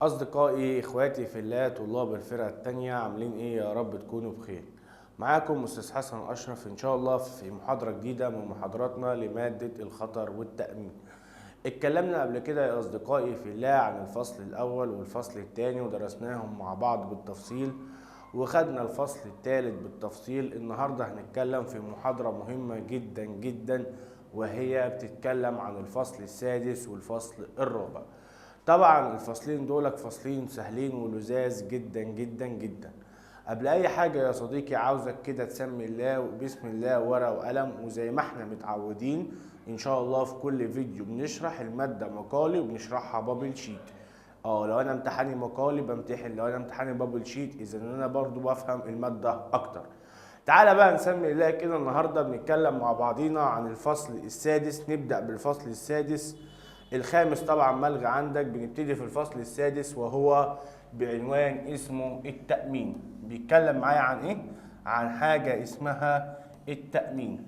أصدقائي إخواتي في الله طلاب الفرقة التانية، عاملين إيه؟ يا رب تكونوا بخير. معاكم أستاذ حسن أشرف إن شاء الله في محاضرة جديدة من محاضراتنا لمادة الخطر والتأمين. اتكلمنا قبل كده يا أصدقائي في الله عن الفصل الأول والفصل الثاني ودرسناهم مع بعض بالتفصيل، وخدنا الفصل الثالث بالتفصيل. النهاردة هنتكلم في محاضرة مهمة جدا جدا، وهي بتتكلم عن الفصل السادس والفصل الرابع. طبعا الفصلين دولك فصلين سهلين ولذاذ جدا جدا جدا. قبل اي حاجة يا صديقي عاوزك كده تسمي الله وبسم الله، ورقة وقلم، وزي ما احنا متعودين ان شاء الله في كل فيديو بنشرح المادة مقالي وبنشرحها bubble sheet. لو انا امتحاني مقالي بمتحن، لو انا امتحاني bubble sheet اذا انا برضو بفهم المادة اكتر. تعالى بقى نسمي الله كده. النهاردة بنتكلم مع بعضينا عن الفصل السادس. نبدأ بالفصل السادس. الخامس طبعا ملغي عندك. بنبتدي في الفصل السادس وهو بعنوان اسمه التأمين. بيتكلم معايا عن ايه؟ عن حاجة اسمها التأمين.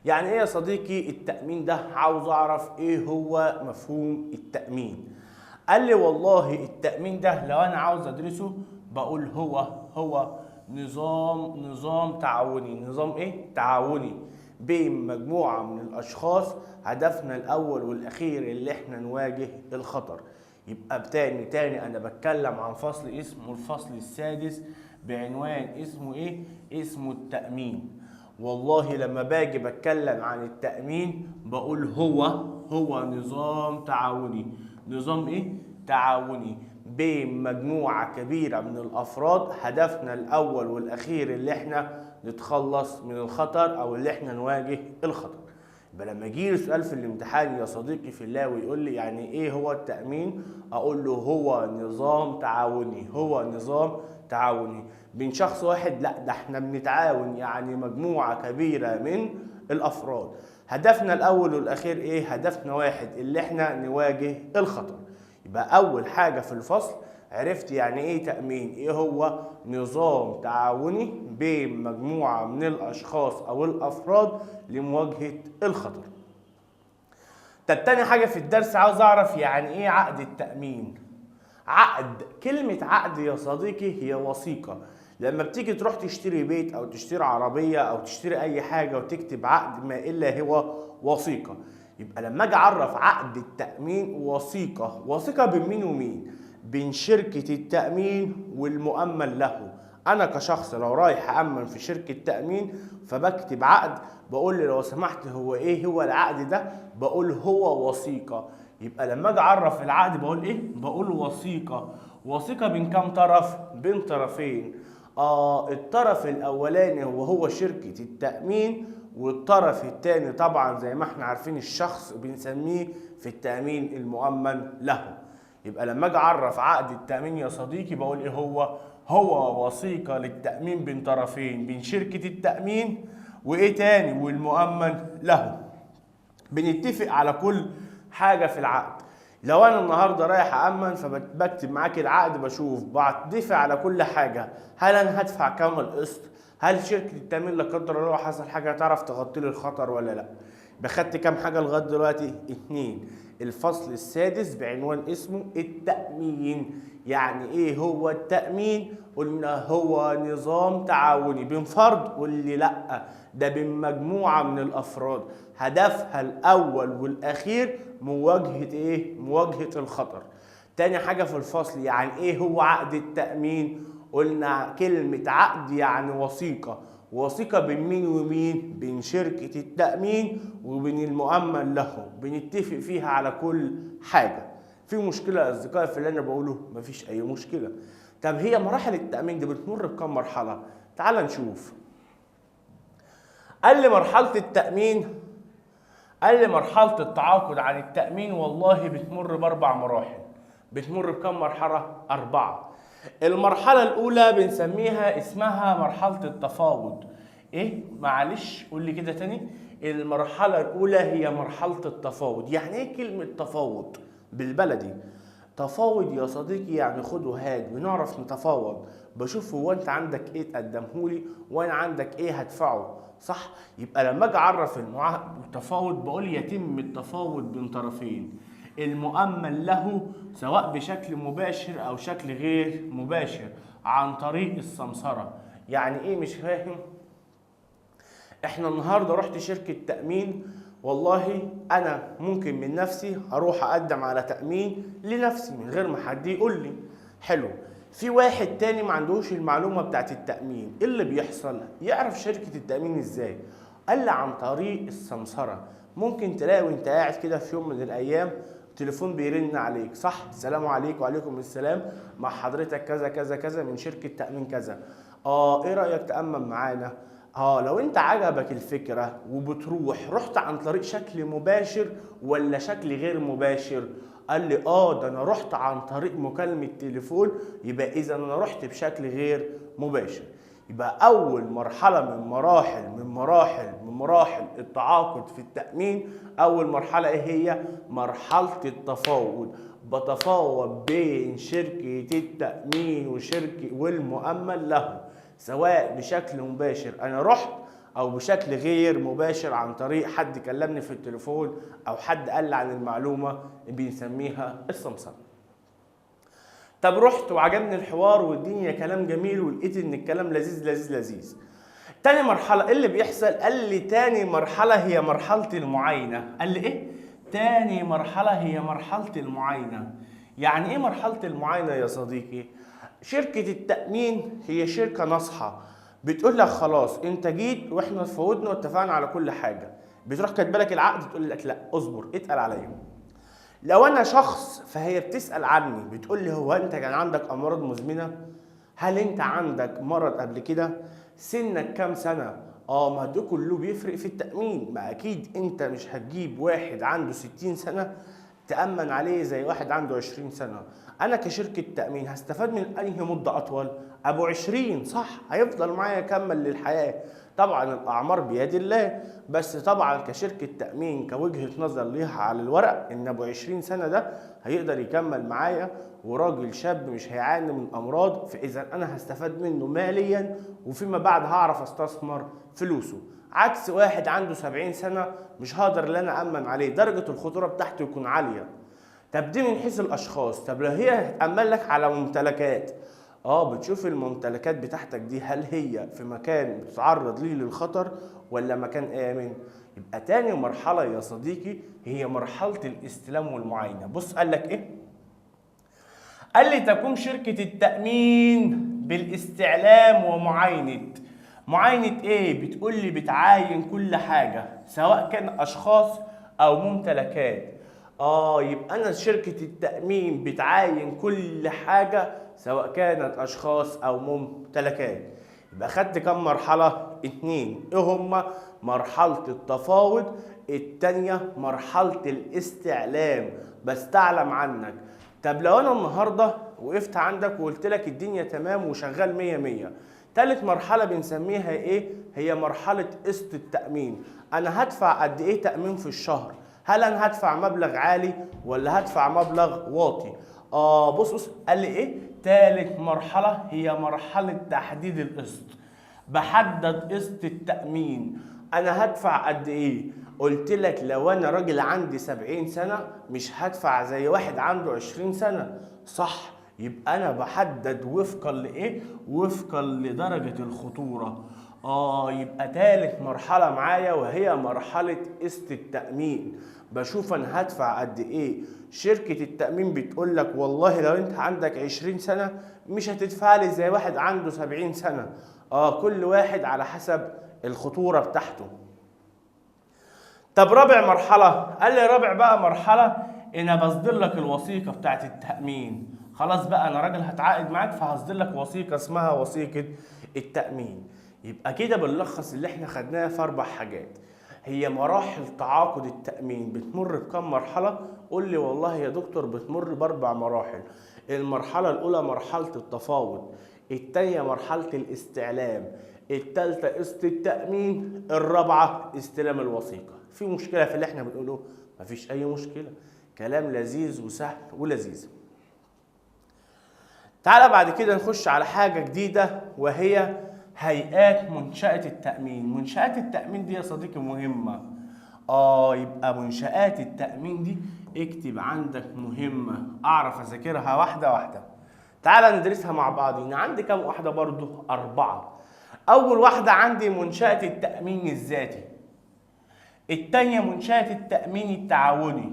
يعني ايه يا صديقي التأمين ده؟ عاوز اعرف ايه هو مفهوم التأمين. قال لي والله التأمين ده لو انا عاوز ادرسه بقول هو نظام تعاوني. نظام ايه؟ تعاوني بين مجموعة من الأشخاص، هدفنا الأول والأخير اللي احنا نواجه الخطر. يبقى تاني أنا بتكلم عن فصل اسمه الفصل السادس بعنوان اسمه ايه؟ اسمه التأمين. والله لما باجي بتكلم عن التأمين بقول هو نظام تعاوني. نظام ايه؟ تعاوني بين مجموعة كبيرة من الأفراد، هدفنا الأول والأخير اللي احنا نتخلص من الخطر أو اللي احنا نواجه الخطر. يبقى لما يجي لي سؤال في الامتحان يا صديقي في الله ويقول لي يعني ايه هو التأمين، أقول له هو نظام تعاوني. هو نظام تعاوني بين شخص واحد؟ لا، ده احنا بنتعاون، يعني مجموعة كبيرة من الأفراد. هدفنا الأول والأخير ايه؟ هدفنا واحد، اللي احنا نواجه الخطر. يبقى أول حاجة في الفصل عرفت يعني ايه تأمين، ايه هو؟ نظام تعاوني بين مجموعة من الأشخاص أو الأفراد لمواجهة الخطر. طب تاني حاجة في الدرس عاوز أعرف يعني ايه عقد التأمين. عقد، كلمة عقد يا صديقي هي وثيقة. لما بتيجي تروح تشتري بيت أو تشتري عربية أو تشتري أي حاجة وتكتب عقد، ما إلا هو وثيقة. يبقى لما أجي أعرف عقد التأمين وثيقة، وثيقة بين مين ومين؟ بين شركة التأمين والمؤمن له. أنا كشخص لو رايح أأمن في شركة تأمين فبكتب عقد، بقول له لو سمحت هو إيه هو العقد ده؟ بقول هو وثيقة. يبقى لما أجي أعرف العقد بقول إيه؟ بقول وثيقة. وثيقة بين كام طرف؟ بين طرفين. الطرف الأولاني وهو شركة التأمين، والطرف الثاني طبعا زي ما احنا عارفين الشخص بنسميه في التأمين المؤمن له. يبقى لما اجي اعرف عقد التأمين يا صديقي بقول ايه هو؟ هو وثيقة للتأمين بين طرفين، بين شركة التأمين وايه تاني؟ والمؤمن له. بنتفق على كل حاجة في العقد. لو انا النهارده رايح أأمن فبكتب معاك العقد، بشوف بتفق على كل حاجة. هل انا هدفع كام القسط؟ هل شركة التأمين لا قدر الله حصل حاجة هتعرف تغطي لي الخطر ولا لا؟ بخدت كام حاجة لغاية دلوقتي؟ 2. الفصل السادس بعنوان اسمه التأمين. يعني ايه هو التأمين؟ قلنا هو نظام تعاوني بين فرد، واللي لا ده بين مجموعة من الأفراد، هدفها الأول والأخير مواجهة ايه؟ مواجهة الخطر. تاني حاجة في الفصل يعني ايه هو عقد التأمين؟ قلنا كلمة عقد يعني وثيقة. وثيقة بين مين ومين؟ بين شركة التأمين وبين المؤمن له، بنتفق فيها على كل حاجة. في مشكلة يا أصدقائي في اللي أنا بقوله؟ مفيش أي مشكلة. طب هي مراحل التأمين دي بتمر بكم مرحلة؟ تعال نشوف. قال لي مرحلة التأمين، قال لي مرحلة التعاقد عن التأمين والله بتمر بأربع مراحل. بتمر بكم مرحلة؟ 4. المرحلة الأولى بنسميها اسمها مرحلة التفاوض. إيه؟ معلش قول لي كده تاني. المرحلة الأولى هي مرحلة التفاوض. يعني إيه كلمة تفاوض؟ بالبلدي تفاوض يا صديقي يعني خد وهات، بنعرف نتفاوض، بشوف هو أنت عندك إيه تقدمهولي وأنا عندك إيه هدفعه، صح؟ يبقى لما أجي أعرف التفاوض بقول يتم التفاوض بين طرفين. المؤمن له، سواء بشكل مباشر او شكل غير مباشر عن طريق السمسرة. يعني ايه مش فاهم؟ احنا النهارده رحت شركة تأمين، والله انا ممكن من نفسي اروح اقدم على تأمين لنفسي من غير ما حد يقول لي. حلو. في واحد تاني ما عندوش المعلومة بتاعت التأمين، ايه اللي بيحصل؟ يعرف شركة التأمين ازاي؟ قال لي عن طريق السمسرة. ممكن تلاقي وانت قاعد كده في يوم من الايام تليفون بيرن عليك، صح؟ السلام عليكم. وعليكم السلام، مع حضرتك كذا كذا كذا من شركة تأمين كذا. ايه رأيك تأمن معانا؟ لو انت عجبك الفكرة وبتروح، رحت عن طريق شكل مباشر ولا شكل غير مباشر؟ قال لي ده انا رحت عن طريق مكالمة تليفون، يبقى اذا انا رحت بشكل غير مباشر. يبقى اول مرحلة من مراحل من مراحل من مراحل التعاقد في التأمين، اول مرحلة ايه هي؟ مرحلة التفاوض. بتفاوض بين شركة التأمين وشركة والمؤمن له، سواء بشكل مباشر انا رحت او بشكل غير مباشر عن طريق حد كلمني في التليفون او حد قال لي عن المعلومة بنسميها السمسرة. طب رحت وعجبني الحوار والدنيا كلام جميل ولقيت ان الكلام لذيذ لذيذ لذيذ. تاني مرحلة ايه اللي بيحصل؟ قال لي تاني مرحلة هي مرحلة المعاينة. قال لي ايه؟ تاني مرحلة هي مرحلة المعاينة. يعني ايه مرحلة المعاينة يا صديقي؟ شركة التأمين هي شركة ناصحة، بتقول لك خلاص انت جيت واحنا اتفاوضنا واتفقنا على كل حاجة، بتروح كاتبه لك العقد تقول لك لا اصبر اتقل عليا. لو انا شخص فهي بتسأل عني، بتقول لي هو انت كان عندك امراض مزمنة؟ هل انت عندك مرض قبل كده؟ سنك كام سنة؟ ما ده كله بيفرق في التأمين. ما اكيد انت مش هتجيب واحد عنده 60 سنة تأمن عليه زي واحد عنده 20 سنة. انا كشركة تأمين هستفاد من انهي مدة اطول؟ ابو 20 صح، هيفضل معايا يكمل للحياة. طبعا الاعمار بيد الله، بس طبعا كشركة تأمين كوجهة نظر ليها على الورق ان ابو 20 سنة ده هيقدر يكمل معايا وراجل شاب مش هيعاني من امراض، فاذا انا هستفاد منه ماليا وفيما بعد هعرف استثمر فلوسه. عكس واحد عنده 70 سنة مش هقدر ان انا امن عليه، درجة الخطورة بتاعته يكون عالية. طب دي من حيث الاشخاص. طب لو هي هتأمن لك على ممتلكات، بتشوف الممتلكات بتاعتك دي هل هي في مكان بتتعرض ليه للخطر ولا مكان آمن؟ يبقى تاني مرحلة يا صديقي هي مرحلة الاستلام والمعاينة. بص قال لك ايه؟ قال لي تقوم شركة التأمين بالاستعلام ومعاينة. معاينة ايه؟ بتقول لي بتعاين كل حاجة سواء كان اشخاص او ممتلكات. يبقى انا شركة التأمين بتعاين كل حاجة سواء كانت اشخاص او ممتلكات. يبقى خدت كم مرحلة؟ 2. ايه هما؟ مرحلة التفاوض، التانية مرحلة الاستعلام، بستعلم عنك. طب لو انا النهاردة وقفت عندك وقلت لك الدنيا تمام وشغال 100 100، تالت مرحلة بنسميها ايه؟ هي مرحلة قسط التأمين. انا هدفع قد ايه تأمين في الشهر؟ هل انا هدفع مبلغ عالي ولا هدفع مبلغ واطي؟ بص قال لي ايه؟ تالت مرحلة هي مرحلة تحديد القسط. بحدد قسط التأمين، انا هدفع قد ايه؟ قلت لك لو انا راجل عندي 70 سنة مش هدفع زي واحد عنده 20 سنة، صح؟ يبقى انا بحدد وفقا لايه؟ وفقا لدرجة الخطورة. يبقى تالت مرحلة معايا وهي مرحلة قسط التأمين، بشوف انا هدفع قد ايه. شركة التأمين بتقول لك والله لو انت عندك 20 سنة مش هتدفع لي زي واحد عنده 70 سنة. كل واحد على حسب الخطورة بتاعته. طب رابع مرحلة، قال لي رابع بقى مرحلة انا بصدر لك الوثيقة بتاعت التأمين. خلاص بقى انا راجل هتعاقد معاك فهصدر لك وثيقة اسمها وثيقة التأمين. يبقى كده بنلخص اللي احنا خدناه في 4 حاجات. هي مراحل تعاقد التأمين بتمر بكم مرحلة؟ قول لي والله يا دكتور بتمر ب4 مراحل. المرحلة الأولى مرحلة التفاوض، التانية مرحلة الاستعلام، التالتة قسط التأمين، الرابعة استلام الوثيقة. في مشكلة في اللي احنا بنقوله؟ مفيش أي مشكلة، كلام لذيذ وسهل ولذيذ. تعالى بعد كده نخش على حاجة جديدة وهي هيئات منشأة التأمين. منشآت التأمين دي يا صديقي مهمة. يبقى منشآت التأمين دي اكتب عندك مهمة، اعرف اذاكرها واحدة واحدة. تعال ندرسها مع بعض. عندي كام واحدة برضو؟ 4. اول واحدة عندي منشأة التأمين الذاتي، التانية منشأة التأمين التعاوني،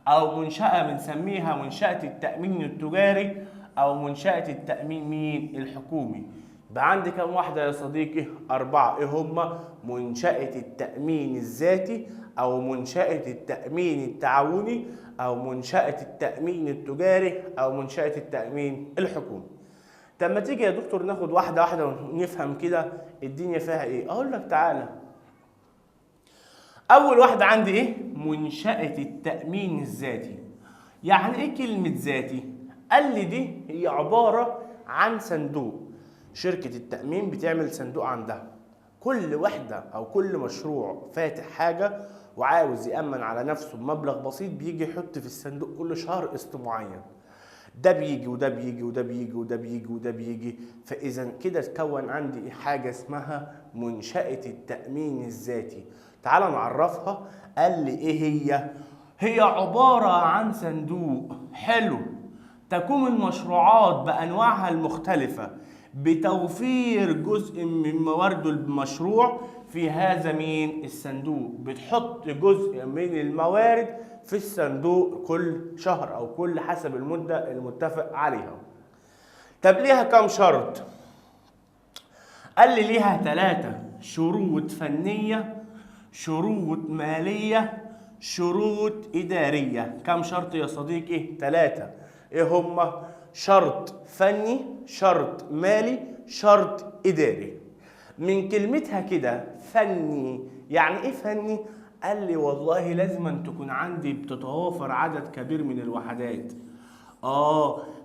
او منشأة بنسميها منشأة التأمين التجاري، او منشأة التأمين مين؟ الحكومي. بقى عندي كام واحدة يا صديقي؟ 4. ايه هما؟ منشأة التأمين الذاتي، او منشأة التأمين التعاوني، او منشأة التأمين التجاري، او منشأة التأمين الحكومي. طب ما تيجي يا دكتور ناخد واحدة واحدة ونفهم كده الدنيا فيها ايه. اقول لك تعالى. اول واحدة عندي ايه؟ منشأة التأمين الذاتي. يعني ايه كلمة ذاتي؟ قال لي دي هي عبارة عن صندوق. شركة التأمين بتعمل صندوق عندها، كل وحدة أو كل مشروع فاتح حاجة وعاوز يأمن على نفسه بمبلغ بسيط بيجي يحط في الصندوق كل شهر قسط معين. ده بيجي وده بيجي وده بيجي وده بيجي وده بيجي، فإذا كده اتكون عندي حاجة اسمها منشأة التأمين الذاتي. تعال نعرفها. قال لي إيه هي؟ هي عبارة عن صندوق حلو تقوم المشروعات بأنواعها المختلفة بتوفير جزء من موارد المشروع في هذا مين؟ الصندوق. بتحط جزء من الموارد في الصندوق كل شهر او كل حسب المدة المتفق عليها. طب ليها كام شرط؟ قال لي ليها 3 شروط فنية، شروط مالية، شروط إدارية. كام شرط يا صديقي؟ 3. ايه هما؟ شرط فني، شرط مالي، شرط إداري. من كلمتها كده فني، يعني ايه فني؟ قال لي والله لازم أن تكون عندي بتتوافر عدد كبير من الوحدات.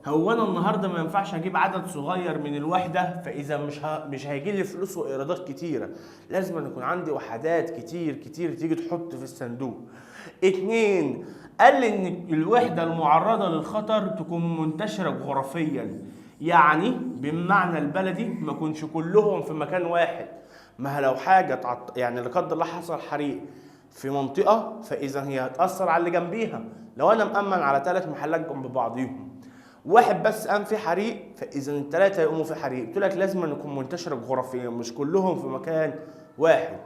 هو انا النهارده ما ينفعش اجيب عدد صغير من الوحدة، فاذا مش هيجي لي فلوس وايرادات كتيرة، لازم أن يكون عندي وحدات كتير كتير تيجي تحط في الصندوق. 2، قال لي ان الوحدة المعرضه للخطر تكون منتشرة جغرافيا، يعني بمعنى البلدي ما يكونش كلهم في مكان واحد. ما لو حاجة يعني لا قدر الله حصل حريق في منطقة، فاذا هي هتاثر على اللي جنبيها. لو انا مأمن على 3 محلات جنب بعضيهم، واحد بس قام في حريق، فاذا ال3 هيقوموا في حريق. قلت لك لازم أن يكون منتشر جغرافيا، مش كلهم في مكان واحد.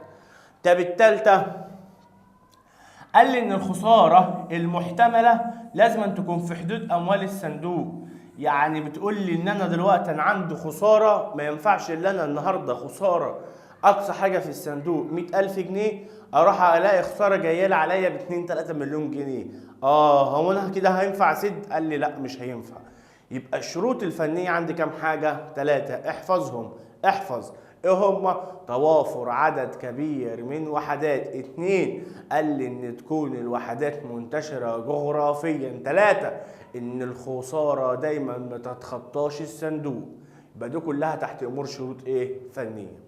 طب التالتة قال لي ان الخسارة المحتملة لازم أن تكون في حدود اموال الصندوق. يعني بتقول لي ان انا دلوقتي انا عندي خسارة، ما ينفعش ان انا النهارده خسارة اقصى حاجة في الصندوق 100,000 جنيه، اروح الاقي خسارة جاية لي عليا ب 2 3 مليون جنيه. هو انا كده هينفع اسد؟ قال لي لا مش هينفع. يبقى الشروط الفنية عندي كام حاجة؟ 3. احفظهم، احفظ. ايه هما؟ توافر عدد كبير من وحدات. 2، قال لي ان تكون الوحدات منتشرة جغرافيا. 3، ان الخسارة دايما ما تتخطاش الصندوق. يبقى دي كلها تحت امور شروط ايه؟ فنية.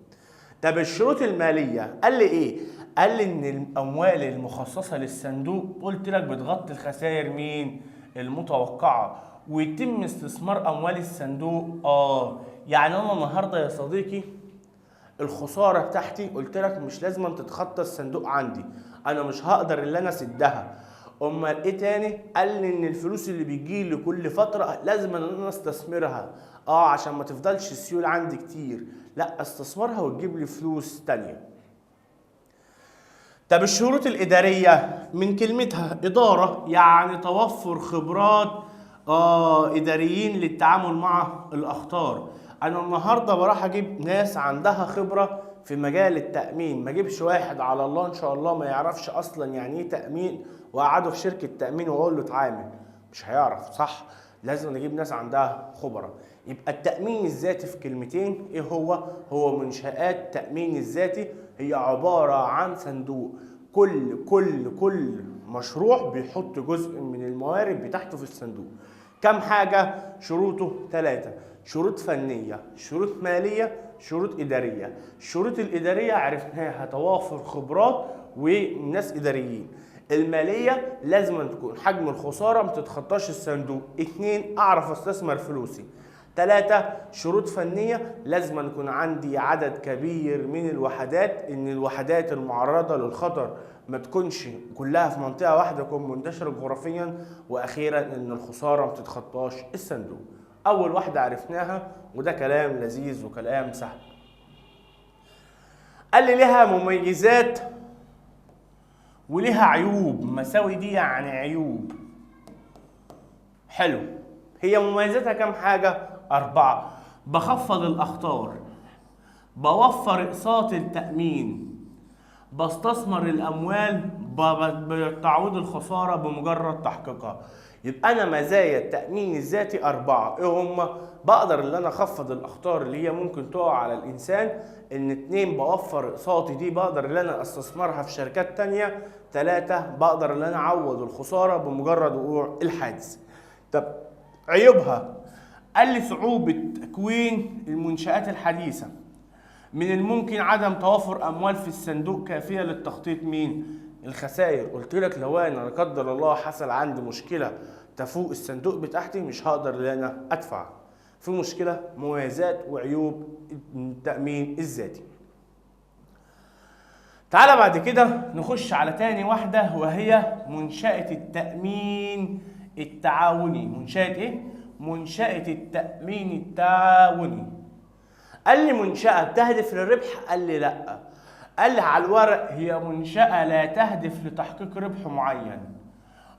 طب الشروط المالية قال لي ايه؟ قال لي ان الاموال المخصصة للصندوق قلت لك بتغطي الخسائر مين؟ المتوقعة، ويتم استثمار اموال الصندوق. يعني انا النهارده يا صديقي الخسارة بتاعتي قلت لك مش لازم تتخطى الصندوق عندي، انا مش هقدر اللي انا اسدها. امال ايه تاني؟ قال لي ان الفلوس اللي بتجي لي كل فترة لازم ان انا استثمرها، عشان ما تفضلش السيولة عندي كتير، لا استثمرها وتجيب لي فلوس تانية. طب الشروط الإدارية من كلمتها إدارة، يعني توفر خبرات إداريين للتعامل مع الأخطار. أنا النهاردة بروح أجيب ناس عندها خبرة في مجال التأمين، ما أجيبش واحد على الله إن شاء الله ما يعرفش أصلا يعني إيه تأمين وأقعده في شركة تأمين وأقول له اتعامل، مش هيعرف، صح؟ لازم نجيب ناس عندها خبرة. يبقى التأمين الذاتي في كلمتين إيه هو؟ هو منشآت تأمين الذاتي هي عبارة عن صندوق، كل كل كل مشروع بيحط جزء من الموارد بتاعته في الصندوق. كم حاجة؟ شروطه 3، شروط فنية، شروط مالية، شروط إدارية. الشروط الإدارية عرفناها، توافر خبرات وناس إداريين. المالية لازم تكون حجم الخسارة ما تتخطاش الصندوق. 2، أعرف أستثمر فلوسي. 3، شروط فنية، لازم يكون عندي عدد كبير من الوحدات، ان الوحدات المعرضة للخطر ما تكونش كلها في منطقة واحدة، تكون منتشرة جغرافيا. واخيرا ان الخسارة ما تتخطاش الصندوق. اول واحدة عرفناها، وده كلام لذيذ وكلام سهل. قال لي لها مميزات ولها عيوب. مساوي دي يعني عيوب. حلو. هي مميزاتها كام حاجة؟ 4. بخفض الأخطار، بوفر اقساط التأمين، بستثمر الأموال بتعويض الخسارة بمجرد تحقيقها. يبقى أنا مزايا التأمين الذاتي 4. إيه هما؟ بقدر إن أنا أخفض الأخطار اللي هي ممكن تقع على الإنسان، إن 2 بوفر اقساطي دي بقدر إن أنا أستثمرها في شركات تانية، 3 بقدر إن أنا أعوض الخسارة بمجرد وقوع الحادث. طب عيوبها؟ قال لي صعوبة تكوين المنشآت الحديثة، من الممكن عدم توافر أموال في الصندوق كافية للتخطيط مين؟ الخسائر. قلت لك لو أنا لا قدر الله حصل عندي مشكلة تفوق الصندوق بتاعتي مش هقدر إن أنا أدفع. في مشكلة. مميزات وعيوب التأمين الذاتي. تعالى بعد كده نخش على تاني واحدة، وهي منشأة التأمين التعاوني. منشأة إيه؟ منشأة التأمين التعاوني. قال لي منشأة بتهدف للربح؟ قال لي لأ. قال لي على الورق هي منشأة لا تهدف لتحقيق ربح معين.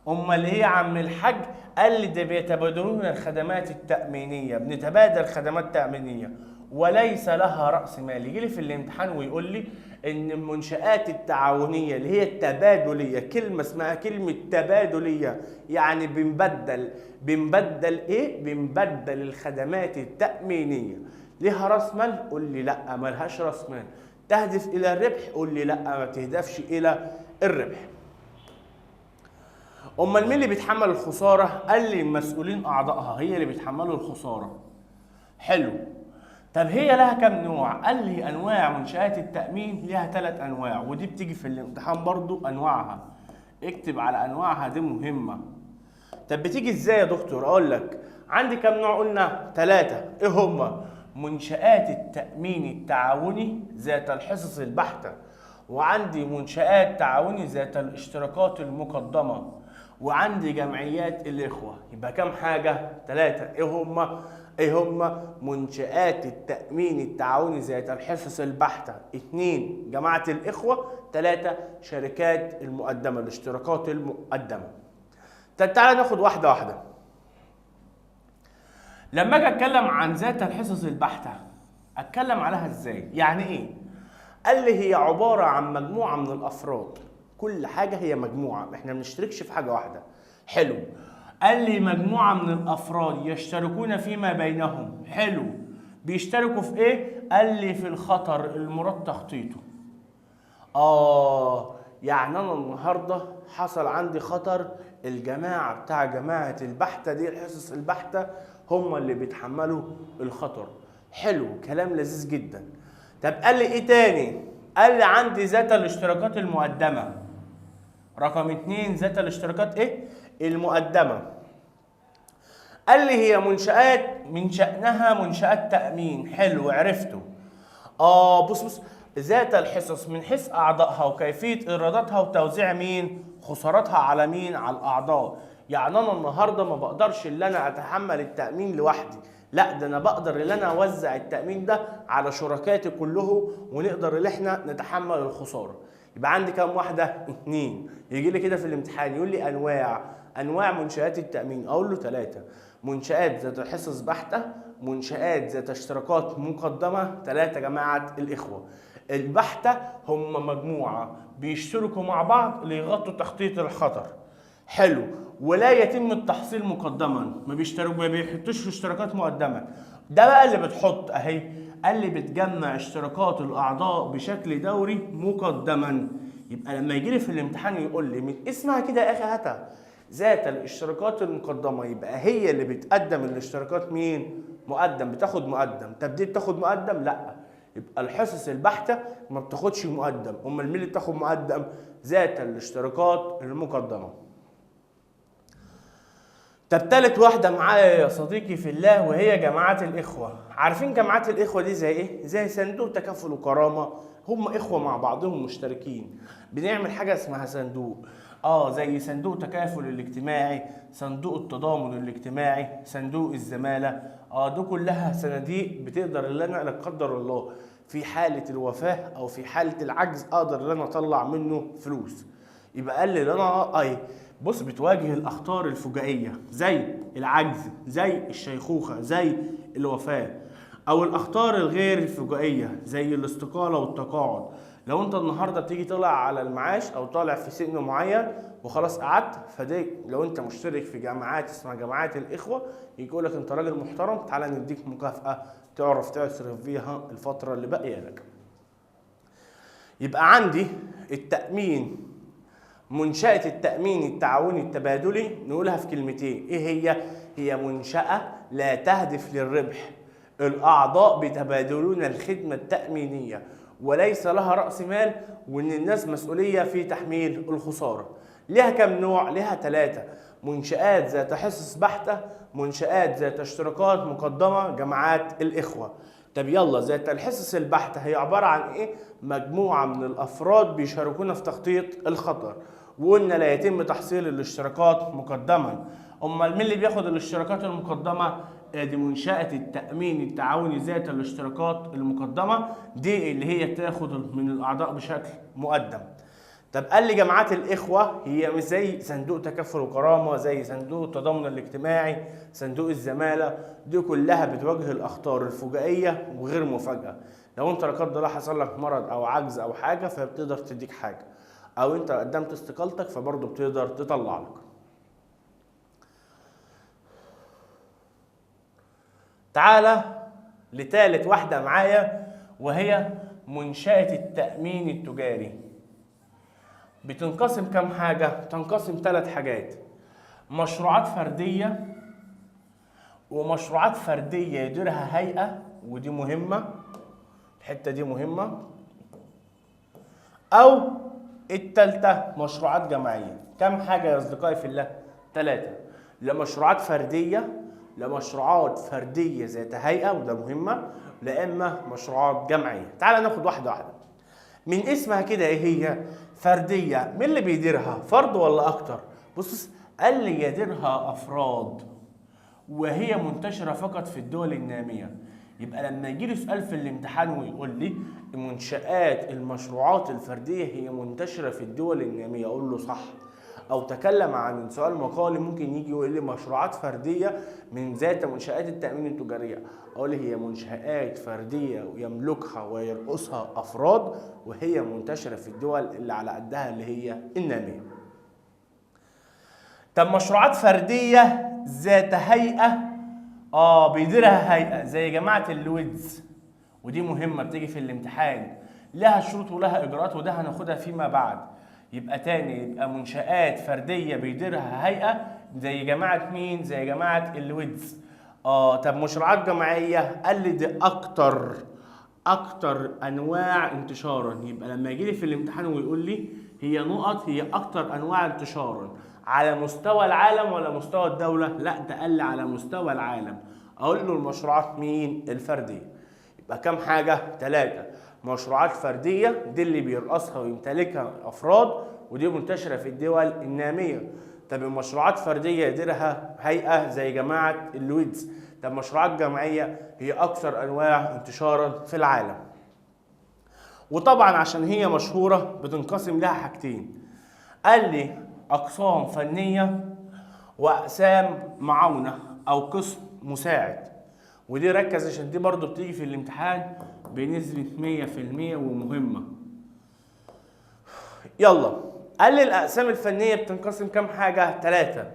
أمال إيه يا عم الحاج؟ قال لي ده بيتبادلون الخدمات التأمينية، بنتبادل خدمات تأمينية وليس لها رأس مال. يجي لي في الامتحان ويقول لي إن المنشآت التعاونية اللي هي التبادلية، كلمة اسمها كلمة تبادلية، يعني بنبدل إيه؟ بنبدل الخدمات التأمينية. ليها رأس مال؟ قول لي لأ، ملهاش رأس مال. تهدف إلى الربح؟ قول لي لأ، ما بتهدفش إلى الربح. أمال مين اللي بيتحمل الخسارة؟ قال لي المسؤولين أعضائها هي اللي بيتحملوا الخسارة. حلو. طب هي لها كام نوع؟ قال لي أنواع منشآت التأمين ليها 3 أنواع، ودي بتيجي في الامتحان برضو أنواعها. اكتب على أنواعها دي مهمة. طب بتيجي إزاي يا دكتور؟ أقول لك عندي كام نوع؟ قلنا 3. إيه هما؟ منشآت التأمين التعاوني ذات الحصص البحتة، وعندي منشآت تعاوني ذات الاشتراكات المقدمة، وعندي جمعيات الإخوة. يبقى كام حاجة؟ 3. إيه هما؟ إيه هما؟ منشآت التأمين التعاوني ذات الحصص البحتة، 2 جماعة الإخوة، 3 شركات المقدمة الاشتراكات المقدمة. طب تعالى ناخد واحدة واحدة. لما اجي اتكلم عن ذات الحصص البحتة اتكلم عليها ازاي؟ يعني ايه؟ قال لي هي عبارة عن مجموعة من الافراد، كل حاجة هي مجموعة، احنا ما بنشتركش في حاجة واحدة. حلو. قال لي مجموعة من الافراد يشتركون فيما بينهم. حلو. بيشتركوا في ايه؟ قال لي في الخطر المراد تخطيطه. يعني انا النهارده حصل عندي خطر، الجماعة بتاع جماعة البحتة دي الحصص البحتة هم اللي بيتحملوا الخطر. حلو، كلام لذيذ جدا. طب قال لي ايه تاني؟ قال لي عندي ذات الاشتراكات المقدمة. رقم 2 ذات الاشتراكات ايه؟ المقدمة. قال لي هي منشآت من شأنها منشآت تأمين. حلو، عرفته. بص ذات الحصص من حيث أعضائها وكيفية إيراداتها وتوزيع مين؟ خساراتها على مين؟ على الأعضاء. يعني أنا النهارده ما بقدرش إن أنا أتحمل التأمين لوحدي، لا ده أنا بقدر إن أنا أوزع التأمين ده على شركاتي كلهم ونقدر إن إحنا نتحمل الخسارة. يبقى عندي كام واحدة؟ 2. يجي لي كده في الامتحان يقول لي أنواع منشآت التأمين، أقول له 3: منشآت ذات حصص بحتة، منشآت ذات اشتراكات مقدمة، 3 جماعة الإخوة. البحتة هم مجموعة بيشتركوا مع بعض ليغطوا تخطيط الخطر. حلو. ولا يتم التحصيل مقدما، ما بيحطوش اشتراكات مقدمة. ده بقى اللي بتحط اهي، اللي بتجمع اشتراكات الاعضاء بشكل دوري مقدما. يبقى لما يجي لي في الامتحان يقول لي من اسمها كده يا اخي هاتها ذات الاشتراكات المقدمة، يبقى هي اللي بتقدم الاشتراكات مين؟ مقدم، بتاخد مقدم. طب دي بتاخد مقدم؟ لا، يبقى الحصص البحتة ما بتاخدش مقدم. امال مين اللي بتاخد مقدم؟ ذات الاشتراكات المقدمة. طب تالت واحدة معايا يا صديقي في الله وهي جماعات الإخوة. عارفين جماعات الإخوة دي زي إيه؟ زي صندوق تكافل وكرامة، هم إخوة مع بعضهم مشتركين، بنعمل حاجة اسمها صندوق، زي صندوق تكافل الاجتماعي، صندوق التضامن الاجتماعي، صندوق الزمالة، دي كلها صناديق بتقدر اللي أنا لا قدر الله في حالة الوفاة أو في حالة العجز أقدر إن أنا أطلع منه فلوس. يبقى قال لي أنا بص بتواجه الأخطار الفجائية زي العجز، زي الشيخوخة، زي الوفاة، أو الأخطار الغير الفجائية زي الاستقالة والتقاعد. لو أنت النهاردة بتيجي طالع على المعاش أو طالع في سن معين وخلاص قعدت، فدي لو أنت مشترك في جامعات اسمها جماعات الإخوة يقول لك أنت راجل محترم، تعالى نديك مكافأة تعرف تصرف فيها الفترة اللي باقية لك. يبقى عندي التأمين، منشأة التأمين التعاوني التبادلي، نقولها في كلمتين، إيه هي؟ هي منشأة لا تهدف للربح، الأعضاء بيتبادلون الخدمة التأمينية وليس لها رأس مال، وإن الناس مسؤولية في تحميل الخسارة. لها كم نوع؟ لها 3: منشآت ذات حصص بحتة، منشآت ذات اشتراكات مقدمة، جماعات الإخوة. طب يلا، ذات الحصص البحتة هي عبارة عن إيه؟ مجموعة من الأفراد بيشاركونا في تخطيط الخطر، وقلنا لا يتم تحصيل الاشتراكات مقدما. أمال مين اللي بياخد الاشتراكات المقدمة؟ دي منشأة التأمين التعاوني ذات الاشتراكات المقدمة، دي اللي هي تاخد من الأعضاء بشكل مقدم. طب قال لي جماعات الإخوة هي مش زي صندوق تكافل وكرامة، زي صندوق التضامن الاجتماعي، صندوق الزمالة، دي كلها بتواجه الأخطار الفجائية وغير مفاجأة. لو أنت لا قدر الله حصل لك مرض أو عجز أو حاجة فبتقدر تديك حاجة، أو أنت قدمت استقالتك فبرضه بتقدر تطلع لك. تعالى لتالت واحدة معايا وهي منشأة التأمين التجاري. بتنقسم كم حاجة؟ تنقسم 3 حاجات: مشروعات فردية، ومشروعات فردية يديرها هيئة، ودي مهمة، الحتة دي مهمة، أو التالتة مشروعات جماعية. كم حاجة يا أصدقائي في الله؟ 3: لا مشروعات فردية، لا مشروعات فردية ذات هيئة وده مهمة، لا إما مشروعات جماعية. تعال ناخد واحدة واحدة. من اسمها كده ايه هي؟ فردية. مين اللي بيديرها؟ فرد ولا أكتر؟ بص، قال لي يديرها أفراد، وهي منتشرة فقط في الدول النامية. يبقى لما يجي لي سؤال في الامتحان ويقول لي منشآت المشروعات الفردية هي منتشرة في الدول النامية، أقول له صح. أو تكلم عن سؤال مقالي ممكن يجي يقول لي مشروعات فردية من ذات منشآت التأمين التجارية، أقول هي منشآت فردية يملكها ويرأسها أفراد، وهي منتشرة في الدول اللي على قدها اللي هي النامية. طب مشروعات فردية ذات هيئة، بيديرها هيئة زي جماعة اللويدز، ودي مهمة بتيجي في الامتحان، لها شروط ولها إجراءات، وده هناخدها فيما بعد. يبقى تاني، يبقى منشآت فردية بيديرها هيئة زي جماعة مين؟ زي جماعة اللويدز. طب مشروعات جماعية، قال لي دي أكتر أنواع انتشارا. يبقى لما يجي لي في الامتحان ويقول لي هي نقط، هي أكتر أنواع انتشارا على مستوى العالم ولا مستوى الدولة؟ لا، ده قال لي على مستوى العالم. أقول له المشروعات مين؟ الفردية. يبقى كام حاجة؟ 3: مشروعات فردية دي اللي بيرأسها ويمتلكها أفراد، ودي منتشرة في الدول النامية. طب المشروعات فردية يديرها هيئة زي جماعة اللويدز. طب مشروعات جماعية هي أكثر أنواع انتشارا في العالم. وطبعا عشان هي مشهورة بتنقسم لها حاجتين، قال لي أقسام فنية وأقسام معاونة أو قسم مساعد، ودي ركز عشان دي برضو بتيجي في الامتحان بنسبة 100% ومهمة. يلا، قال لي الأقسام الفنية بتنقسم كام حاجة؟ 3: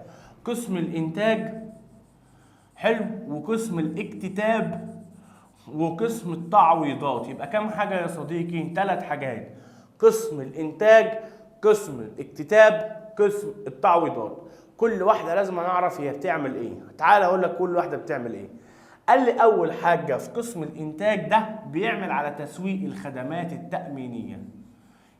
قسم الإنتاج، حلو، وقسم الاكتتاب، وقسم التعويضات. يبقى كام حاجة يا صديقي؟ 3 حاجات: قسم الإنتاج، قسم الاكتتاب، قسم التعويضات. كل واحدة لازم نعرف هي بتعمل إيه. تعال أقول لك كل واحدة بتعمل إيه. قال لي أول حاجة في قسم الإنتاج ده بيعمل على تسويق الخدمات التأمينية.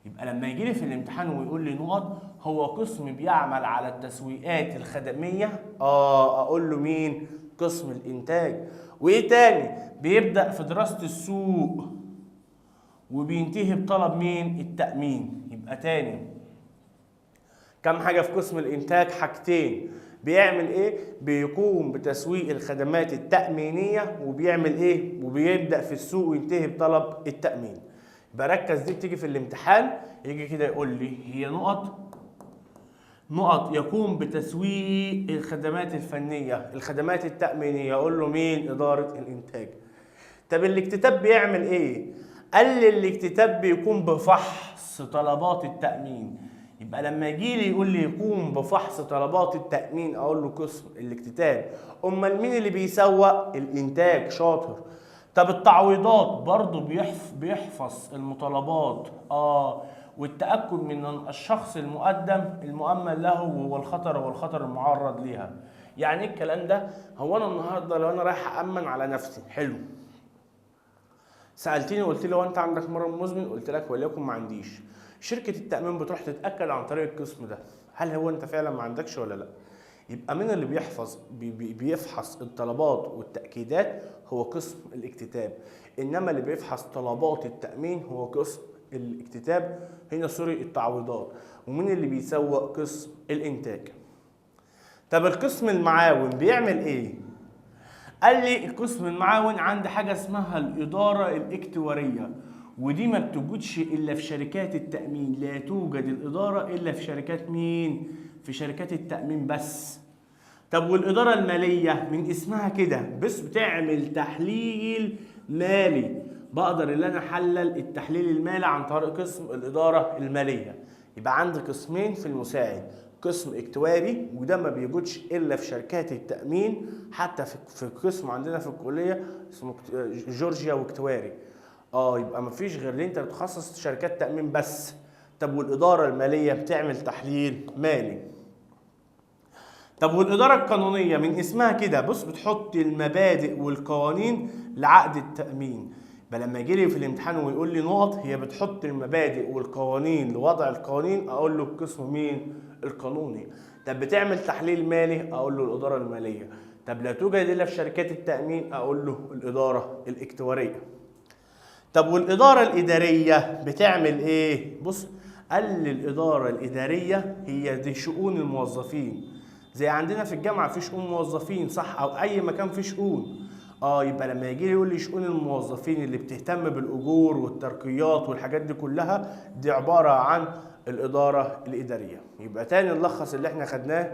يبقى لما يجي لي في الامتحان ويقول لي نقط هو قسم بيعمل على التسويقات الخدميه، اقول له مين؟ قسم الانتاج. وايه تاني؟ بيبدا في دراسة السوق وبينتهي بطلب مين؟ التامين. يبقى تاني كم حاجة في قسم الانتاج؟ حاجتين. بيعمل ايه؟ بيقوم بتسويق الخدمات التامينيه، وبيعمل ايه؟ وبيبدا في السوق وينتهي بطلب التامين. بركز، دي بتيجي في الامتحان، يجي كده يقول لي هي نقط نقط يقوم بتسويق الخدمات الفنية، الخدمات التامينيه، اقول له مين؟ ادارة الانتاج. طب الاكتتاب بيعمل ايه؟ قال لي الاكتتاب بيقوم بفحص طلبات التامين. يبقى لما يجي لي يقول لي يقوم بفحص طلبات التامين، اقول له قسم الاكتتاب. امال مين اللي بيسوق؟ الانتاج. شاطر. طب التعويضات برضو بيحفظ المطالبات، والتأكد من الشخص المقدم المؤمن له والخطر والخطر المعرض ليها. يعني ايه الكلام ده؟ هو انا النهارده لو انا رايح أأمن على نفسي، حلو، سألتني وقلت لي هو انت عندك مرض مزمن؟ قلت لك وليكن ما عنديش. شركة التأمين بتروح تتأكد عن طريق القسم ده هل هو انت فعلا ما عندكش ولا لا. يبقى مين اللي بيحفظ بيفحص الطلبات والتأكيدات؟ هو قسم الاكتتاب. انما اللي بيفحص طلبات التأمين هو قسم الاكتتاب، هنا sorry التعويضات. ومين اللي بيسوق؟ قسم الانتاج. طب القسم المعاون بيعمل ايه؟ قال لي القسم المعاون عند حاجة اسمها الإدارة الاكتوارية، ودي ما بتوجدش إلا في شركات التأمين. لا توجد الإدارة إلا في شركات مين؟ في شركات التأمين بس. طب والإدارة المالية من اسمها كده بس بتعمل تحليل مالي، بقدر ان انا احلل التحليل المالي عن طريق قسم الإدارة المالية. يبقى عندي قسمين في المساعد، قسم اكتواري وده ما بيوجدش الا في شركات التأمين، حتى في قسم عندنا في الكلية اسمه جورجيا واكتواري. يبقى ما فيش غير اللي انت بتخصص شركات تأمين بس. طب والإدارة المالية بتعمل تحليل مالي. طب والإدارة القانونية من اسمها كده بص بتحط المبادئ والقوانين لعقد التأمين. بل لما يجي لي في الامتحان ويقول لي نقط هي بتحط المبادئ والقوانين لوضع القوانين، اقول له القسم مين؟ القانوني. طب بتعمل تحليل مالي، اقول له الإدارة المالية. طب لا توجد الا في شركات التأمين، اقول له الإدارة الاكتوارية. طب والإدارة الإدارية بتعمل ايه؟ بص قال لي الإدارة الإدارية هي دي شؤون الموظفين، زي عندنا في الجامعة في شؤون موظفين صح، أو أي مكان في شؤون. يبقى لما يجي لي يقول لي شؤون الموظفين اللي بتهتم بالأجور والترقيات والحاجات دي كلها، دي عبارة عن الإدارة الإدارية. يبقى تاني نلخص اللي احنا خدناه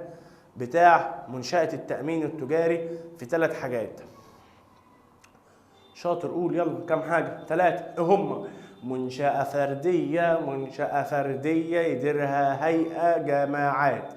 بتاع منشأة التأمين التجاري في 3 حاجات. شاطر قول يلا كام حاجة؟ 3. ايه هما؟ منشأة فردية، منشأة فردية يديرها هيئة، جماعات.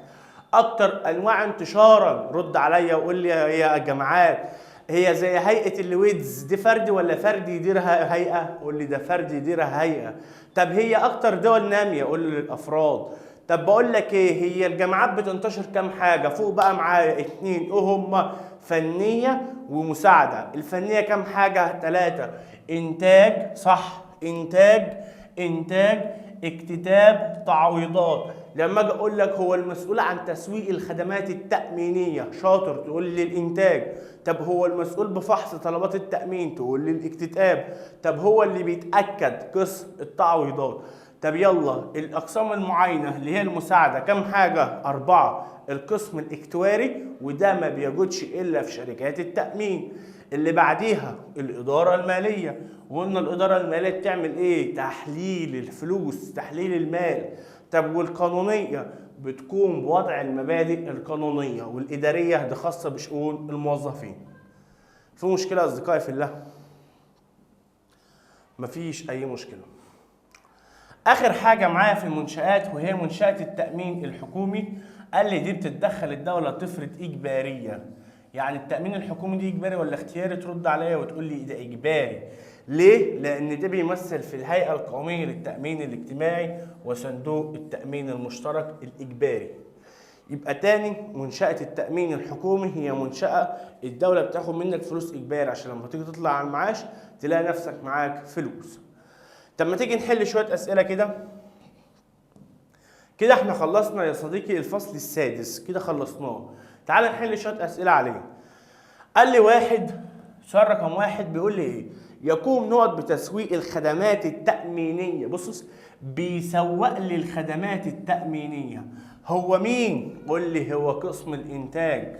أكتر أنواع انتشارا، رد عليا وقول لي هي الجماعات هي زي هيئة اللويدز دي فردي ولا فردي يديرها هيئة؟ قول لي ده فردي يديرها هيئة. طب هي أكتر دول نامية؟ قول لي للأفراد. طب بقول لك إيه، هي الجامعات بتنتشر كام حاجة؟ فوق بقى معايا 2، إيه هما؟ فنية ومساعدة. الفنية كام حاجة؟ 3. إنتاج صح، إنتاج، إنتاج، اكتتاب، تعويضات. لما اجي اقول لك هو المسؤول عن تسويق الخدمات التأمينية، شاطر تقول لي الانتاج. طب هو المسؤول بفحص طلبات التأمين، تقول لي الاكتتاب. طب هو اللي بيتأكد، قسم التعويضات. طب يلا الاقسام المعاينة اللي هي المساعدة كم حاجة؟ 4. القسم الاكتواري وده ما بيجودش الا في شركات التأمين. اللي بعديها الإدارة المالية، وقلنا الإدارة المالية بتعمل إيه؟ تحليل الفلوس، تحليل المال. طب والقانونية بتقوم بوضع المبادئ القانونية، والإدارية دي خاصة بشؤون الموظفين. في مشكلة يا أصدقائي في الله؟ مفيش أي مشكلة. آخر حاجة معايا في المنشآت وهي منشأة التأمين الحكومي. قال لي دي بتتدخل الدولة تفرض إجبارية. يعني التأمين الحكومي دي إجباري ولا اختياري؟ ترد عليا وتقول لي ده إجباري. ليه؟ لأن ده بيمثل في الهيئة القومية للتأمين الاجتماعي وصندوق التأمين المشترك الإجباري. يبقى تاني منشأة التأمين الحكومي هي منشأة الدولة بتاخد منك فلوس إجباري عشان لما تيجي تطلع على المعاش تلاقي نفسك معاك فلوس. طب ما تيجي نحل شوية أسئلة كده. كده احنا خلصنا يا صديقي الفصل السادس، كده خلصناه. تعال نحل شوية اسئلة عليه. قال لي واحد، سؤال رقم 1 بيقول لي ايه؟ يقوم نقط بتسويق الخدمات التأمينية. بص، بيسوق لي الخدمات التأمينية، هو مين؟ قول لي هو قسم الإنتاج.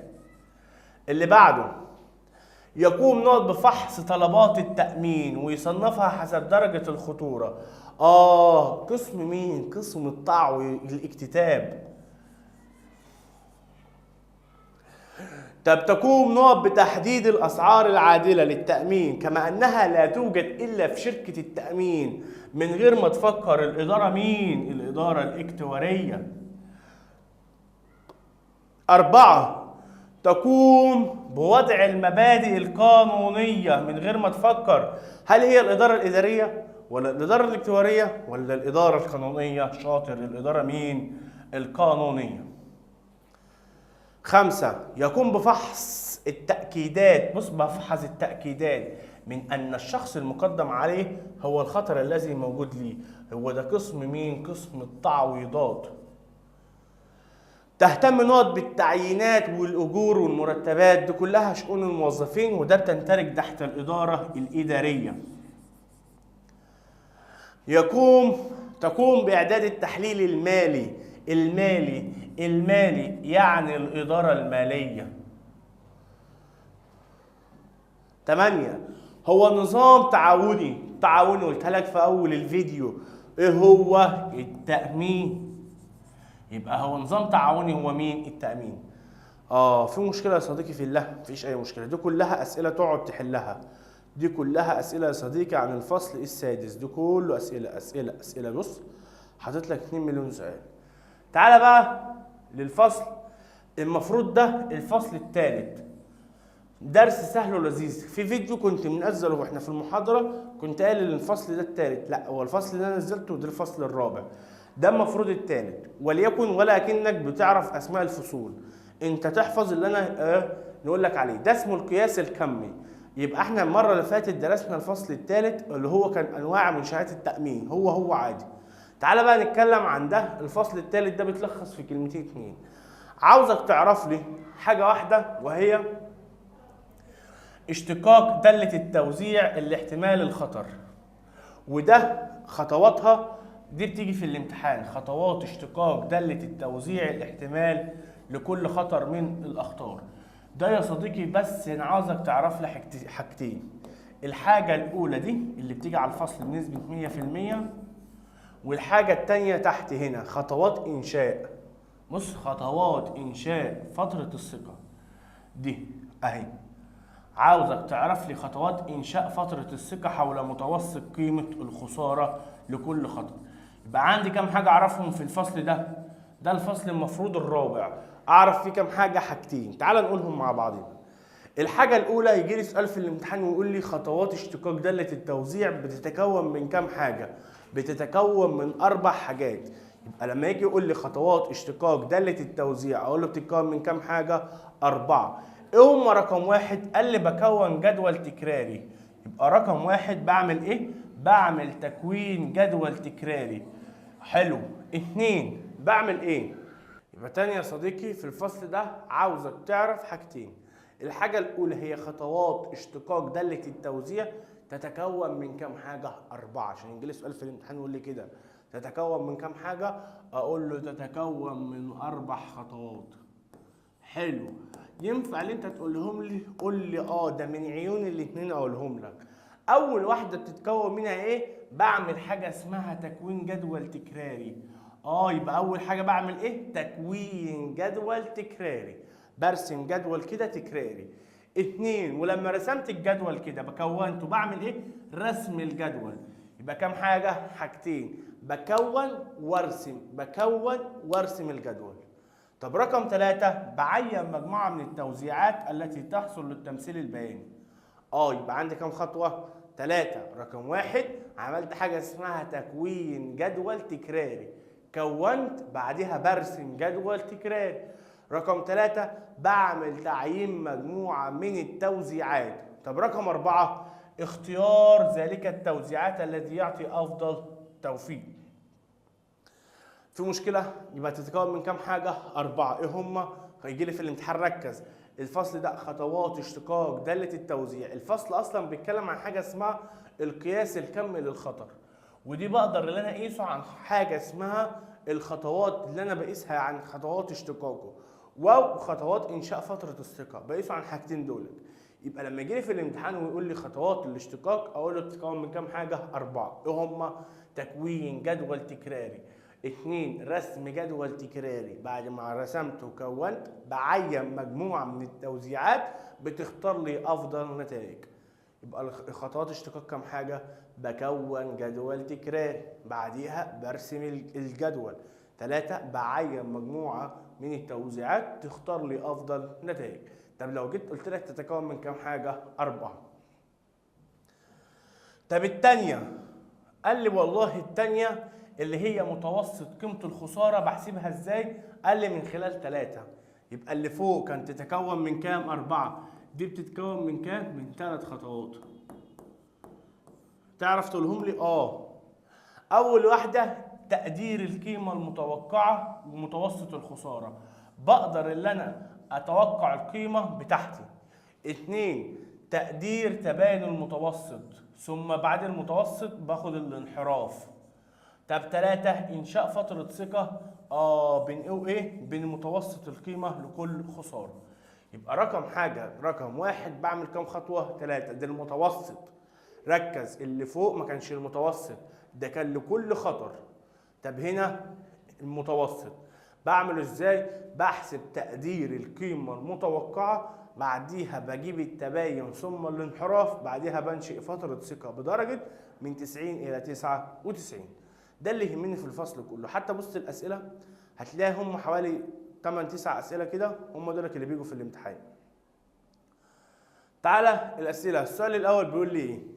اللي بعده، يقوم نقط بفحص طلبات التأمين ويصنفها حسب درجة الخطورة. قسم مين؟ قسم التعويض الاكتتاب. طب تقوم نقط بتحديد الأسعار العادلة للتأمين كما أنها لا توجد إلا في شركة التأمين، من غير ما تفكر الإدارة مين؟ الإدارة الاكتوارية. 4، تقوم بوضع المبادئ القانونية من غير ما تفكر، هل هي الإدارة الإدارية ولا الإدارة الاكتوارية ولا الإدارة القانونية؟ شاطر، الإدارة مين؟ القانونية. 5، يقوم بفحص التأكيدات. بص، بفحص التأكيدات من أن الشخص المقدم عليه هو الخطر الذي موجود ليه، هو ده قسم مين؟ قسم التعويضات. تهتم نقط بالتعيينات والأجور والمرتبات، دي كلها شؤون الموظفين، وده بتندرج تحت الإدارة الإدارية. تقوم بإعداد التحليل المالي، المالي المالي يعني الإدارة المالية. 8، هو نظام تعاوني. تعاوني قلت لك في أول الفيديو إيه هو؟ التأمين. يبقى هو نظام تعاوني هو مين؟ التأمين. في مشكلة يا صديقي في الله؟ مفيش أي مشكلة، دي كلها أسئلة تقعد تحلها، دي كلها أسئلة يا صديقي عن الفصل السادس، دي كله أسئلة أسئلة أسئلة. بص، حاطط لك 2 مليون سؤال. تعالى بقى للفصل المفروض ده الفصل الثالث، درس سهل ولذيذ. في فيديو كنت منزله واحنا في المحاضرة كنت قايل ان الفصل ده الثالث، لا هو الفصل اللي انا نزلته ده الفصل الرابع، ده المفروض الثالث. وليكن ولكنك بتعرف اسماء الفصول، انت تحفظ اللي انا نقول لك عليه. ده اسمه القياس الكمي. يبقى احنا المرة اللي فاتت درسنا الفصل الثالث اللي هو كان انواع منشآت التأمين، هو عادي. تعالى بقى نتكلم عن ده. الفصل الثالث ده بيتلخص في كلمتين 2. عاوزك تعرف لي حاجة واحدة، وهي اشتقاق دالة التوزيع الاحتمال الخطر، وده خطواتها دي بتيجي في الامتحان، خطوات اشتقاق دالة التوزيع الاحتمال لكل خطر من الأخطار. ده يا صديقي بس انا عاوزك تعرف لي حاجتين. الحاجة الأولى دي اللي بتيجي على الفصل بنسبة 100%، والحاجة التانية تحت هنا خطوات إنشاء. بص، خطوات إنشاء فترة الثقة دي أهي. عاوزك تعرف لي خطوات إنشاء فترة الثقة حول متوسط قيمة الخسارة لكل خطر. يبقى عندي كام حاجة أعرفهم في الفصل ده؟ ده الفصل المفروض الرابع، أعرف فيه كام حاجة؟ حاجتين. تعال نقولهم مع بعضنا. الحاجة الأولى، يجي لي سؤال في الامتحان ويقول لي خطوات اشتقاق دالة التوزيع بتتكون من كام حاجة؟ بتتكون من 4 حاجات. يبقى لما يجي يقول لي خطوات اشتقاق دالة التوزيع أقول له بتتكون من كام حاجة؟ 4. إيه هما؟ رقم 1 قال لي بكون جدول تكراري. يبقى رقم 1 بعمل إيه؟ بعمل تكوين جدول تكراري. حلو. 2 بعمل إيه؟ يبقى تاني يا صديقي في الفصل ده عاوزك تعرف حاجتين. الحاجة الأولى هي خطوات اشتقاق دالة التوزيع تتكون من كام حاجة؟ 4. عشان يجي لي سؤال في الامتحان يقول لي كده تتكون من كام حاجة؟ أقول له تتكون من 4 خطوات. حلو. ينفع اللي أنت تقولهم لي؟ قول لي ده من عيون الاتنين أقولهم لك. أول واحدة بتتكون منها إيه؟ بعمل حاجة اسمها تكوين جدول تكراري. يبقى أول حاجة بعمل إيه؟ تكوين جدول تكراري، برسم جدول كده تكراري. 2، ولما رسمت الجدول كده بكونته بعمل ايه؟ رسم الجدول. يبقى كام حاجة؟ حاجتين، بكون وارسم، بكون وارسم الجدول. طب رقم 3 بعين مجموعة من التوزيعات التي تحصل للتمثيل البياني. يبقى عندي كام خطوة؟ 3. رقم 1 عملت حاجة اسمها تكوين جدول تكراري، كونت بعدها برسم جدول تكراري. رقم 3 بعمل تعيين مجموعة من التوزيعات. طب رقم 4 اختيار ذلك التوزيعات الذي يعطي أفضل توفيق. في مشكلة؟ يبقى تتكون من كام حاجة؟ 4. ايه هما؟ هيجي لي في الامتحان ركز. الفصل ده خطوات اشتقاق دالة التوزيع. الفصل اصلا بيتكلم عن حاجة اسمها القياس الكمي للخطر، ودي بقدر ان انا اقيسه عن حاجة اسمها الخطوات اللي انا بقيسها عن خطوات اشتقاقه وخطوات انشاء فترة الثقة، بقيسه عن حاجتين دول. يبقى لما يجي لي في الامتحان ويقول لي خطوات الاشتقاق اقول له بتتكون من كام حاجة؟ 4. ايه هما؟ تكوين جدول تكراري، 2 رسم جدول تكراري، بعد ما رسمت وكونت بعين مجموعة من التوزيعات بتختار لي افضل نتائج. يبقى خطوات اشتقاق كام حاجة؟ بكون جدول تكراري، بعديها برسم الجدول، 3 بعين مجموعة من التوزيعات تختار لي افضل نتائج. طب لو جيت قلت لك تتكون من كام حاجة؟ 4. طب الثانية قال لي والله الثانية اللي هي متوسط قيمة الخسارة بحسبها ازاي؟ قال لي من خلال 3. يبقى اللي فوق كانت تتكون من كام؟ 4. دي بتتكون من كام؟ من 3 خطوات. تعرف تقولهم لي؟ اول واحدة تقدير القيمة المتوقعة ومتوسط الخسارة، بقدر ان انا اتوقع القيمة بتاعتي. 2 تقدير تباين المتوسط، ثم بعد المتوسط باخد الانحراف. طب 3 انشاء فترة ثقة بين ايه وايه؟ بين متوسط القيمة لكل خسارة. يبقى رقم حاجة رقم 1 بعمل كام خطوة؟ 3. ده المتوسط. ركز، اللي فوق ما كانش المتوسط، ده كان لكل خطر. طب هنا المتوسط بعمله ازاي؟ بحسب تقدير القيمة المتوقعة، بعديها بجيب التباين ثم الانحراف، بعديها بنشئ فترة ثقة بدرجة من 90 إلى 99. ده اللي يهمني في الفصل كله. حتى بص الأسئلة هتلاقي هم حوالي 8 9 أسئلة كده، هم دول اللي بيجوا في الامتحان. تعالى الأسئلة. السؤال الأول بيقول لي إيه؟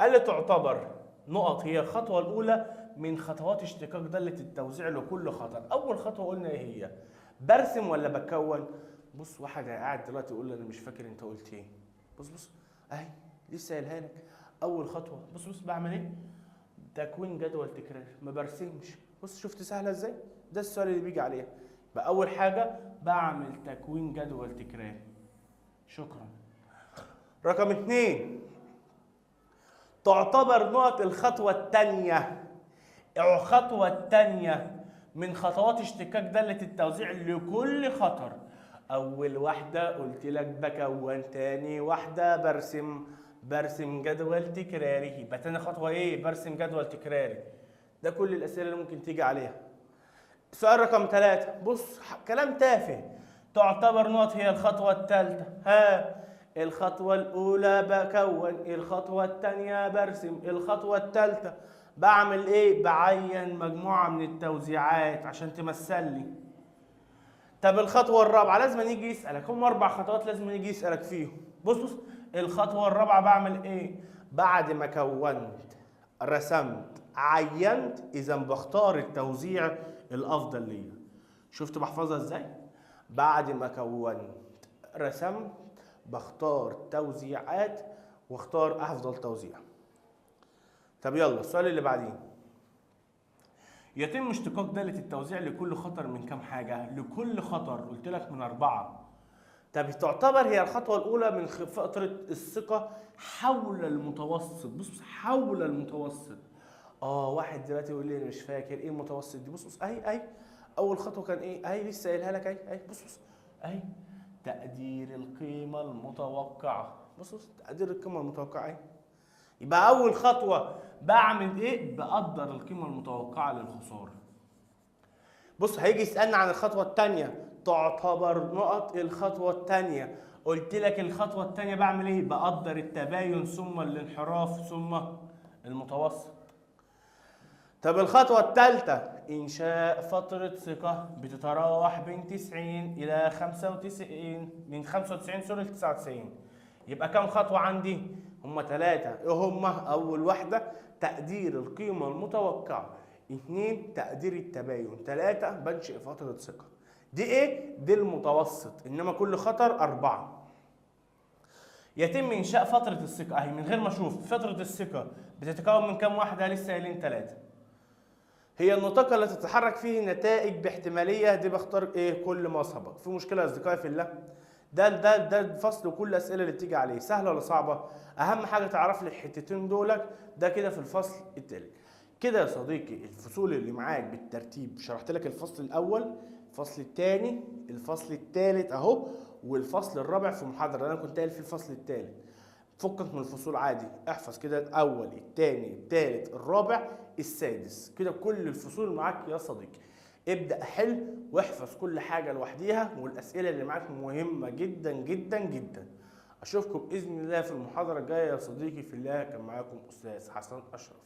قال لي تعتبر نقط هي الخطوة الأولى من خطوات اشتقاق دالة التوزيع لكل خطر. أول خطوة قلنا إيه هي؟ برسم ولا بكون؟ بص واحد قاعد دلوقتي يقول لي أنا مش فاكر أنت قلت إيه. بص بص أهي لسه قايلها لك. أول خطوة بص بص بعمل إيه؟ تكوين جدول تكراري، ما برسمش. بص شفت سهلة إزاي؟ ده السؤال اللي بيجي عليها. يبقى أول حاجة بعمل تكوين جدول تكراري. شكرا. رقم 2 تعتبر نقط الخطوة الثانية، الخطوة الثانية من خطوات اشتقاق دالة التوزيع لكل خطر. أول واحدة قلت لك بكون، تاني واحدة برسم جدول تكراري. يبقى تاني خطوة إيه؟ برسم جدول تكراري. ده كل الأسئلة اللي ممكن تيجي عليها. سؤال رقم 3 بص كلام تافه. تعتبر نقط هي الخطوة الثالثة. ها الخطوة الأولى بكون، الخطوة الثانية برسم، الخطوة الثالثة بعمل إيه؟ بعين مجموعة من التوزيعات عشان تمثل لي. طب الخطوة الرابعة لازم يجي يسألك، هم 4 خطوات لازم يجي يسألك فيهم. بص بص الخطوة الرابعة بعمل إيه؟ بعد ما كونت رسمت عينت، إذا بختار التوزيع الأفضل ليا. شفت بحفظها إزاي؟ بعد ما كونت رسمت بختار توزيعات واختار افضل توزيع. طب يلا السؤال اللي بعديه. يتم اشتقاق دالة التوزيع لكل خطر من كام حاجة؟ لكل خطر قلت لك من 4. طب تعتبر هي الخطوة الأولى من فترة الثقة حول المتوسط. بص حول المتوسط. واحد دلوقتي يقول لي انا مش فاكر ايه المتوسط دي. بص بص اهي اهي أول خطوة كان ايه؟ اهي لسه قايلها لك اهي اهي. بص بص اهي تقدير القيمة المتوقعة. بص بص تقدير القيمة المتوقعة اهي. يبقى أول خطوة بعمل إيه؟ بقدر القيمة المتوقعة للخسارة. بص هيجي يسألني عن الخطوة الثانية. تعتبر نقط الخطوة الثانية. قلت لك الخطوة الثانية بعمل إيه؟ بقدر التباين ثم الانحراف ثم المتوسط. طب الخطوة الثالثة إنشاء فترة ثقة بتتراوح بين 90 إلى 95، من 95 sorry ل 99. يبقى كم خطوة عندي؟ هما 3. إيه هما؟ أول واحدة تقدير القيمة المتوقعة، 2 تقدير التباين، 3 بنشئ فترة ثقة. دي إيه؟ دي المتوسط، إنما كل خطر 4. يتم إنشاء فترة الثقة أهي من غير ما أشوف. فترة الثقة بتتكون من كم واحدة؟ لسه قايلين 3. هي النطاق التي تتحرك فيه النتائج باحتماليه، دي بختار ايه؟ كل ما سبق. في مشكلة يا اصدقائي في الله؟ ده الفصل وكل الاسئلة اللي بتيجي عليه، سهلة ولا صعبة؟ اهم حاجة تعرف لي الحتتين دولك. ده كده في الفصل الثالث. كده يا صديقي الفصول اللي معاك بالترتيب، شرحت لك الفصل الاول، الفصل الثاني، الفصل الثالث اهو، والفصل الرابع في محاضرة انا كنت قايل في الفصل الثالث. فكك من الفصول عادي، احفظ كده الاول الثاني الثالث الرابع السادس، كده كل الفصول معاك يا صديقي. ابدأ حل واحفظ كل حاجة لوحديها، والأسئلة اللي معاك مهمة جدا جدا جدا. أشوفكم بإذن الله في المحاضرة الجاية يا صديقي في الله. كان معاكم أستاذ حسن أشرف.